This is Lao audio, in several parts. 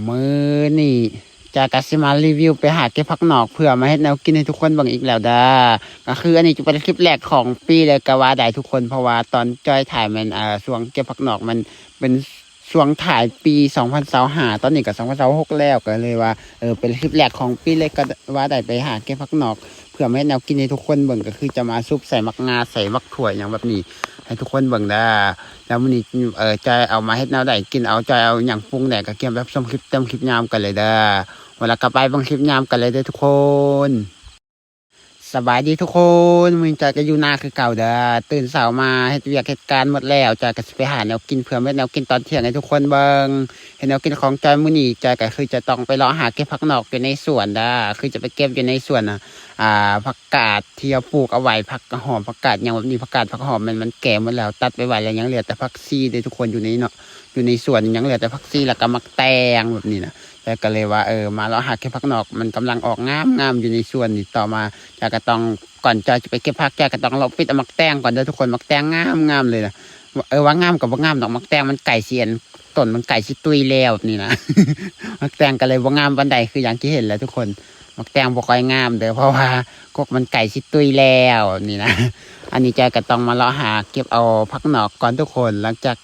ມື້ນີ້ຈອຍກໍຊິມາຣີວິວໄປຫາເກັບຜັກໜອກ ເພື່ອມາເຮັດແນວກິນໃຫ້ທຸກຄົນເບິ່ງອີກແລ້ວເດີ. ກໍຄືອັນນີ້ຈະເປັນຄລິບແລກຂອງປີເລີຍກໍວ່າໄດ້ທຸກຄົນ ເພາະວ່າຕອນຈອຍຖ່າຍແມ່ນ ເອີ ຊ່ວງເກັບຜັກໜອກ ມັນເປັນຊ່ວງທ້າຍປີສອງພັນຊາວຫ້າ ຕອນນີ້ກໍສອງພັນຊາວຫົກແລ້ວ ກໍເລີຍວ່າ ເອີ ເປັນຄລິບແລກຂອງປີເລີຍກໍວ່າໄດ້ ໄປຫາເກັບຜັກໜອກ ເພື່ອມາເຮັດແນວກິນໃຫ້ທຸກຄົນເບິ່ງ ກໍຄືຈະມາສຸບໃສ່ໝາກງາ ໃສ່ໝາກຖົ່ວຫຍັງແບບນີ້ ໃຫ້ທຸກຄົນເບິ່ງເດີ. ແລ້ວມື້ນີ້ ເອີ ຈອຍເອົາມາເຮັດແນວໃດກິນ ເອົາ ຈອຍເອົາຫຍັງປຸງແດ່ ກໍກຽມໄປຊົມຄລິບເຕັມຄລິບຍາວນຳກັນເລີຍເດີ. ເອົາລະ ກໍໄປເບິ່ງຄລິບຍາວນຳກັນເລີຍເດີທຸກຄົນ. ສະບາຍດີທຸກຄົນ ມື້ນີ້ຈອຍກໍຢູ່ນາຄືເກົ່າເດີ. ຕື່ນເຊົ້າມາເຮັດວຽກເຮັດການໝົດແລ້ວ ຈອຍກໍຊິໄປຫາແນວກິນ ເພື່ອເຮັດແນວກິນຕອນທ່ຽງໃຫ້ທຸກຄົນເບິ່ງ. ເຮັດແນວກິນຂອງຈອຍມື້ນີ້ ຈອຍກໍຄືຈະຕ້ອງໄປເລາະຫາເກັບຜັກໜອກຢູ່ໃນສວນເດີ ຄືຈະໄປເກັບຢູ່ໃນສວນ ອ່າ ຜັກກາດທີ່ເຮົາປູກເອົາໄວ້ ຜັກຫອມ ຜັກກາດຫຍັງແບບນີ້. ຜັກກາດຜັກຫອມແມ່ນມັນແກ່ໝົດແລ້ວ ຕັດໄປໄວ້ແລ້ວ ຍັງເຫຼືອແຕ່ຜັກຊີເດ້ທຸກຄົນ ຢູ່ໃນເນາະ ຢູ່ໃນສວນຍັງເຫຼືອແຕ່ຜັກຊີ ແລ້ວກໍໝາກແຕງແບບນີ້ນະ. ແລ້ວກໍເລີຍວ່າ ເອີ ມາເລາະຫາເກັບຜັກໜອກ ມັນກຳລັງອອກງາມໆຢູ່ໃນສວນນີ້. ຕໍ່ມາຈອຍກໍຕ້ອງ ກ່ອນຈອຍຈະໄປເກັບຜັກ ຈອຍກໍຕ້ອງເລາະປິດເອົາໝາກແຕງກ່ອນເດີທຸກຄົນ. ໝາກແຕງງາມໆເລີຍນະ ເອີ ວ່າງາມກໍບໍ່ງາມດອກ ໝາກແຕງມັນໃກ້ຊິ ອັນ ຕົ້ນມັນໃກ້ຊິຕຸຍແລ້ວແບບນີ້ນະ. ໝາກແຕງກໍເລີຍບໍ່ງາມປານໃດ ຄືຢ່າງທີ່ເຫັນແຫຼະທຸກຄົນ. ໝາກແຕງບໍ່ຄ່ອຍງາມເດີ ເພາະວ່າກົກມັນໃກ້ຊິຕຸຍແລ້ວແບບນີ້ນະ. ອັນນີ້ຈອຍກໍຕ້ອງມາເລາະຫາເກັບເອົາຜັກໜອກກ່ອນທຸກຄົນ. ຫຼັງຈາກ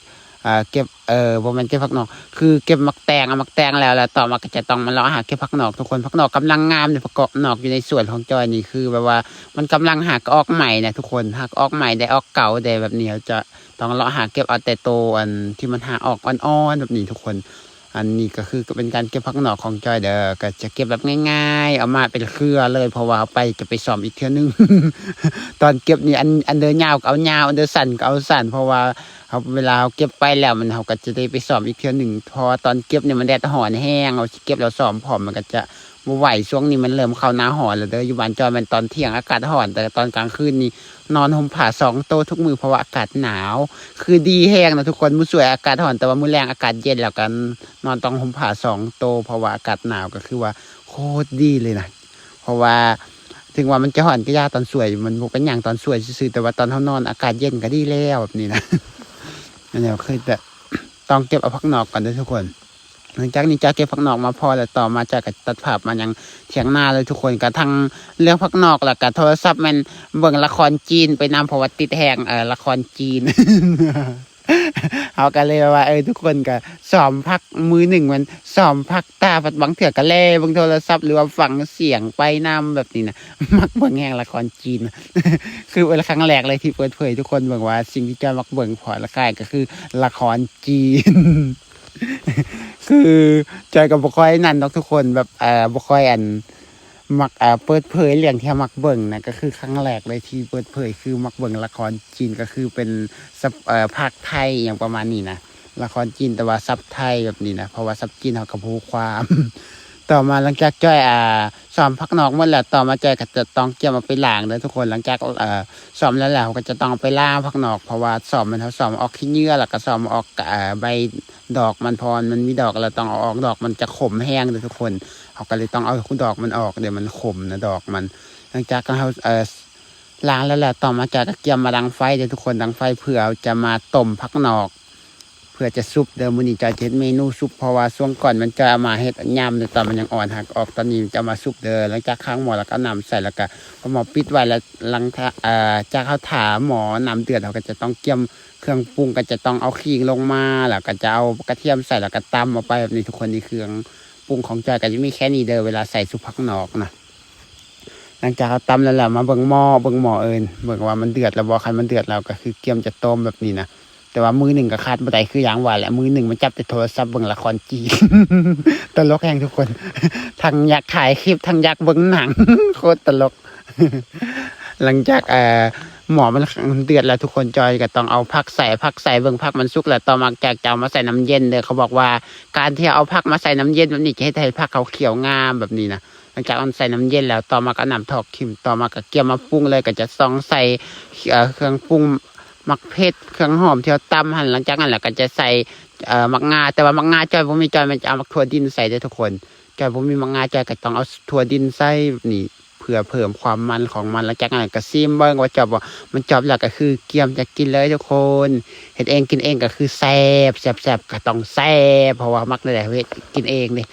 ເອີ ເກັບ ເອີ ບໍ່ແມ່ນເກັບຜັກໜອກ ຄືເກັບໝາກແຕງ ເອົາໝາກແຕງແລ້ວ ແລ້ວຕໍ່ມາກໍຈະຕ້ອງມາເລາະຫາເກັບຜັກໜອກທຸກຄົນ. ຜັກໜອກກຳລັງງາມເດ້ ຜັກໜອກຢູ່ໃນສວນຂອງຈອຍນີ້ ຄືແບບວ່າມັນກຳລັງຫາກອອກໃໝ່ນະທຸກຄົນ ຫາກອອກໃໝ່ໄດ້ອອກເກົ່າໄດ້ແບບນີ້. ເຮົາຈະຕ້ອງເລາະຫາເກັບເອົາແຕ່ໂຕ ອັນທີ່ມັນຫາອອກອ່ອນໆແບບນີ້ທຸກຄົນ. ອັນນີ້ກໍຄື ກໍເປັນການເກັບຜັກໜອກຂອງຈອຍເດີ ກໍຈະເກັບແບບງ່າຍໆ ເອົາມາເປັນເຄືອເລີຍ ເພາະວ່າເຮົາໄປ ຈະໄປຊ້ອມອີກເທື່ອໜຶ່ງ. ຕອນເກັບນີ້ ອັນ ອັນໃດຍາວກໍເອົາຍາວ ອັນໃດສັ້ນກໍເອົາສັ້ນ ເພາະວ່າ ເຮົາ ເວລາເຮົາເກັບໄປແລ້ວ ມັນ ເຮົາກໍຈະໄດ້ໄປຊ້ອມອີກເທື່ອໜຶ່ງ ເພາະວ່າຕອນເກັບນີ້ມັນແດດຮ້ອນແຮງ ເຮົາຊິເກັບແລ້ວຊ້ອມພ້ອມ ມັນກໍຈະບໍ່ໄຫວ. ຊ່ວງນີ້ມັນເລີ່ມເຂົ້າໜ້າຮ້ອນແລ້ວເດີ ຢູ່ບ້ານຈອຍແມ່ນຕອນທ່ຽງອາກາດຮ້ອນ ແຕ່ຕອນກາງຄືນນີ້ນອນຫົ່ມຜ້າສອງໂຕທຸກມື້ ເພາະວ່າອາກາດໜາວ. ຄືດີແຮງນະທຸກຄົນ ມື້ສວຍອາກາດຮ້ອນ ແຕ່ວ່າມື້ແລງອາກາດເຢັນ ແລ້ວກໍນອນຕ້ອງຫົ່ມຜ້າສອງໂຕ ເພາະວ່າອາກາດໜາວ ກໍຄືວ່າໂຄດດີເລີຍນະ. ເພາະວ່າເຖິງວ່າມັນຈະຮ້ອນກໍຢ່າ ຕອນສວຍມັນບໍ່ເປັນຫຍັງ ຕອນສວຍຊື່ໆ ແຕ່ວ່າຕອນເຮົານອນອາກາດເຢັນກໍດີແລ້ວແບບນີ້ນະ. ອັນນີ້ກໍຄືແຕ່ຕ້ອງເກັບເອົາຜັກໜອກກ່ອນເດີທຸກຄົນ. ຫຼັງຈາກນີ້ຈອຍເກັບຜັກໜອກມາພໍແລ້ວ ຕໍ່ມາຈອຍກໍຕັດພາບມາຍັງຖຽງນາເລີຍທຸກຄົນ. ກະທັງເລື່ອງຜັກໜອກ ແລ້ວກະໂທລະສັບແມ່ນເບິ່ງລະຄອນຈີນໄປນຳ ເພາະວ່າຕິດແຮງ ເອີ ລະຄອນຈີນ. ເຮົາກໍເລີຍວ່າ ເອີ ທຸກຄົນກໍຊ້ອມພັກ ມື້ໜຶ່ງແມ່ນຊ້ອມພັກ ຕາພັດບາງເທື່ອກໍແລ່ເບິ່ງໂທລະສັບ ຫຼືວ່າຟັງສຽງໄປນຳແບບນີ້ນະ. ມັກເບິ່ງແຮງລະຄອນຈີນ ຄືເປັນຄັ້ງແລກເລີຍທີ່ເປີດເຜີຍທຸກຄົນເບິ່ງວ່າສິ່ງທີ່ຈອຍມັກເບິ່ງ ເພາະລະກາຍກໍຄືລະຄອນຈີນ. ຄືຈອຍກໍບໍ່ຄ່ອຍນັ້ນດອກທຸກຄົນ ແບບ ເອີ ບໍ່ຄ່ອຍ ອັນ ມັກ ເອີ ເປີດເຜີຍເລື່ອງທີ່ເຮົາມັກເບິ່ງນະ ກໍຄືຄັ້ງແລກເລີຍທີ່ເປີດເຜີຍ ຄືມັກເບິ່ງລະຄອນຈີນ ກໍຄືເປັນ ສັບ ເອີ ພາກໄທ ອີ່ຫຍັງປະມານນີ້ນະ ລະຄອນຈີນ ແຕ່ວ່າສັບໄທແບບນີ້ນະ ເພາະວ່າສັບຈີນເຮົາກໍບໍ່ຮູ້ຄວາມ. ຕໍ່ມາຫຼັງຈາກຈອຍ ອ່າ ຊ້ອມຜັກໜອກໝົດແລ້ວ ຕໍ່ມາຈອຍກໍຈະຕ້ອງກຽມເອົາໄປລ້າງເດີທຸກຄົນ. ຫຼັງຈາກ ເອີ ຊ້ອມແລ້ວ ເຮົາກໍຈະຕ້ອງເອົາໄປລ້າງຜັກໜອກ ເພາະວ່າຊ້ອມແມ່ນເຮົາຊ້ອມອອກຂີ້ເຫຍື້ອ ແລ້ວກໍຊ້ອມອອກ ເອີ ໃບ ດອກມັນ ເພາະວ່າມັນມີດອກ ແລ້ວຕ້ອງເອົາອອກ ດອກມັນຈະຂົມແຮງເດີທຸກຄົນ. ເຮົາກໍເລີຍຕ້ອງເອົາດອກມັນອອກ ດຽວມັນຂົມນະດອກມັນ. ຫຼັງຈາກເຮົາ ເອີ ລ້າງແລ້ວ ແລ້ວຕໍ່ມາຈອຍກໍກຽມມາດັງໄຟເດີທຸກຄົນ ດັງໄຟເພື່ອຈະມາຕົ້ມຜັກໜອກ ເພື່ອຈະຊຸບເດີ. ມື້ນີ້ຈອຍຈະເຮັດເມນູຊຸບ ເພາະວ່າຊ່ວງກ່ອນມັນຈອຍເອົາມາເຮັດຍຳເດີ ຕອນມັນຍັງອ່ອນ ຫາກອອກຕອນນີ້ຈະເອົາມາຊຸບເດີ. ຫຼັງຈາກຄ້າງໝໍ້ແລ້ວກໍເອົານ້ຳໃສ່ ແລ້ວກໍພໍໝໍ້ປິດໄວ້ ແລ້ວຫຼັງ ເອີ ຈາກເຮົາຖ້າໝໍ້ນ້ຳເດືອດ ເຮົາກໍຈະຕ້ອງກຽມ ເຄື່ອງປຸງ ກໍຈະຕ້ອງເອົາຂີງລົງມາ ແລ້ວກໍຈະເອົາກະທຽມໃສ່ ແລ້ວກໍຕຳເອົາໄປແບບນີ້ທຸກຄົນ. ນີ້ເຄື່ອງປຸງຂອງຈອຍກໍຈະມີແຄ່ນີ້ເດີ ເວລາໃສ່ຊຸບຜັກໜອກນະ. ຫຼັງຈາກເຮົາຕຳແລ້ວ ແລ້ວມາເບິ່ງໝໍ້ ເບິ່ງໝໍ້ ເອີ ເບິ່ງວ່າມັນເດືອດແລ້ວບໍ່. ຄັນມັນເດືອດແລ້ວກໍຄືກຽມຈະຕົ້ມແບບນີ້ນະ. ແຕ່ວ່າມືໜຶ່ງກໍຂາດບໍ່ໄດ້ ຄືຢ່າງວ່າແຫຼະ ມືໜຶ່ງມາຈັບແຕ່ໂທລະສັບເບິ່ງລະຄອນຈີນ. ຕະຫຼົກແຮງທຸກຄົນ ທັງຢາກຖ່າຍຄລິບ ທັງຢາກເບິ່ງໜັງ ໂຄດຕະຫຼົກ. ຫຼັງຈາກ ເອີ ໝໍ້ມັນເດືອດແລ້ວທຸກຄົນ ຈອຍກໍຕ້ອງເອົາຜັກໃສ່ ເອົາຜັກໃສ່ ເບິ່ງຜັກມັນສຸກແລ້ວ ຕໍ່ມາຈອຍຈະເອົາມາໃສ່ນ້ຳເຢັນເດີ. ເຂົາບອກວ່າການທີ່ເອົາຜັກມາໃສ່ນ້ຳເຢັນແບບນີ້ ຈະເຮັດໃຫ້ຜັກເຮົາຂຽວງາມແບບນີ້ນະ. ຫຼັງຈາກເອົາໃສ່ນ້ຳເຢັນແລ້ວ ຕໍ່ມາກໍເອົານ້ຳຖອກຂິມ ຕໍ່ມາກໍກຽມໝາກປຸງເລີຍ ກໍຈະຕ້ອງໃສ່ ເອີ ເຄື່ອງປຸງ ໝາກເຜັດ ເຄື່ອງຫອມທີ່ເຮົາຕຳຫັ້ນ. ຫຼັງຈາກນັ້ນແລ້ວກໍຈະໃສ່ ເອີ ໝາກງາ ແຕ່ວ່າໝາກງາຈອຍບໍ່ມີ ຈອຍແມ່ນຈະເອົາໝາກຖົ່ວດິນໃສ່ເດີທຸກຄົນ. ຈອຍບໍ່ມີໝາກງາ ຈອຍກໍຕ້ອງເອົາຖົ່ວດິນໃສ່ແບບນີ້. ເພື່ອເພີ່ມຄວາມມັນຂອງມັນ. ຫຼັງຈາກນັ້ນກໍຊີມເບິ່ງວ່າຈອບບໍ່ ມັນຈອບແລ້ວກໍຄືກຽມຈະກິນເລີຍທຸກຄົນ. ເຮັດເອງກິນເອງກໍຄືແຊບ ແຊບໆກໍຕ້ອງແຊບ ເພາະວ່າມັກແນວໃດເຮັດກິນເອງເດ້.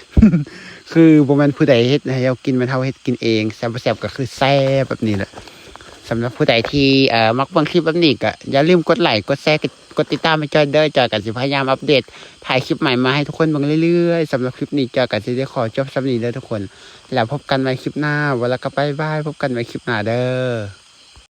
ຄືບໍ່ແມ່ນຜູ້ໃດເຮັດໃຫ້ເຮົາກິນ ແມ່ນເຮົາເຮັດກິນເອງ ແຊບບໍ່ແຊບກໍຄືແຊບ ແບບນີ້ແຫຼະ. ສຳລັບຜູ້ໃດທີ່ ເອີ ມັກເບິ່ງຄລິບແບບນີ້ ກໍຢ່າລືມກົດໄລ ກົດແຊ ກົດຕິດຕາມໃຫ້ຈອຍເດີ້. ຈອຍກໍຊິພະຍາຍາມອັບເດດ ຖ່າຍຄລິບໃໝ່ມາໃຫ້ທຸກຄົນເບິ່ງເລື້ອຍໆ. ສຳລັບຄລິບນີ້ ຈອຍກໍຊິໄດ້ຂໍຈົບສ່ຳນີ້ເດີ້ທຸກຄົນ ແລ້ວພົບກັນໃໝ່ຄລິບໜ້າ. ວ່າແລ້ວກໍບາຍບາຍ ພົບກັນໃໝ່ຄລິບໜ້າເດີ້.